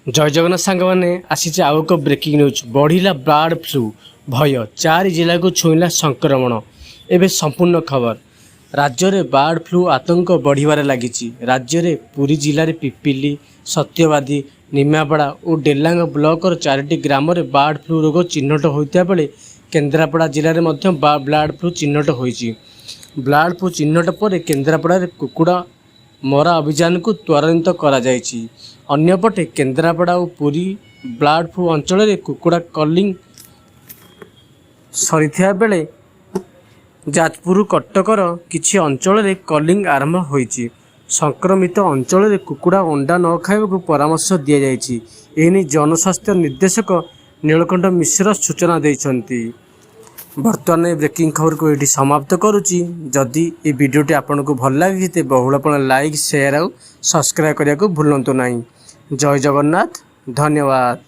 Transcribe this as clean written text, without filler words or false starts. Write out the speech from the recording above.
ଜୟ ଜଗନ୍ନାଥ ସାଙ୍ଗମାନେ, ଆସିଛି ଆଉ ଏକ ବ୍ରେକିଂ ନ୍ୟୁଜ୍। ବଢ଼ିଲା ବାର୍ଡ଼ ଫ୍ଲୁ ଭୟ, ଚାରି ଜିଲ୍ଲାକୁ ଛୁଇଁଲା ସଂକ୍ରମଣ। ଏବେ ସମ୍ପୂର୍ଣ୍ଣ ଖବର। ରାଜ୍ୟରେ ବାର୍ଡ଼ ଫ୍ଲୁ ଆତଙ୍କ ବଢ଼ିବାରେ ଲାଗିଛି। ରାଜ୍ୟରେ ପୁରୀ ଜିଲ୍ଲାରେ ପିପିଲି, ସତ୍ୟବାଦୀ, ନିମାପଡ଼ା ଓ ଡେଲାଙ୍ଗ ବ୍ଲକର ଚାରିଟି ଗ୍ରାମରେ ବାର୍ଡ଼ ଫ୍ଲୁ ରୋଗ ଚିହ୍ନଟ ହୋଇଥିବା ବେଳେ କେନ୍ଦ୍ରାପଡ଼ା ଜିଲ୍ଲାରେ ମଧ୍ୟ ବାର୍ଡ଼ ଫ୍ଲୁ ଚିହ୍ନଟ ହୋଇଛି। ବାର୍ଡ଼ ଫ୍ଲୁ ଚିହ୍ନଟ ପରେ କେନ୍ଦ୍ରାପଡ଼ାରେ କୁକୁଡ଼ା ମରା ଅଭିଯାନକୁ ତ୍ୱରାନ୍ୱିତ କରାଯାଇଛି। ଅନ୍ୟପଟେ କେନ୍ଦ୍ରାପଡ଼ା ଓ ପୁରୀ ବାର୍ଡ଼ ଫ୍ଲୁ ଅଞ୍ଚଳରେ କୁକୁଡ଼ା କଲିଂ ସରିଥିବା ବେଳେ ଯାଜପୁର, କଟକର କିଛି ଅଞ୍ଚଳରେ କଲିଂ ଆରମ୍ଭ ହୋଇଛି। ସଂକ୍ରମିତ ଅଞ୍ଚଳରେ କୁକୁଡ଼ା ଅଣ୍ଡା ନ ଖାଇବାକୁ ପରାମର୍ଶ ଦିଆଯାଇଛି। ଏନେଇ ଜନସ୍ୱାସ୍ଥ୍ୟ ନିର୍ଦ୍ଦେଶକ ନୀଳକଣ୍ଠ ମିଶ୍ର ସୂଚନା ଦେଇଛନ୍ତି। ବର୍ତ୍ତମାନ ଏ ବ୍ରେକିଂ ଖବରକୁ ଏଇଠି ସମାପ୍ତ କରୁଛି। ଯଦି ଏ ଭିଡ଼ିଓଟି ଆପଣଙ୍କୁ ଭଲ ଲାଗିଛି, ତେବେ ବହୁଳ ଆପଣ ଲାଇକ୍, ସେୟାର ଆଉ ସବସ୍କ୍ରାଇବ୍ କରିବାକୁ ଭୁଲନ୍ତୁ ନାହିଁ। ଜୟ ଜଗନ୍ନାଥ, ଧନ୍ୟବାଦ।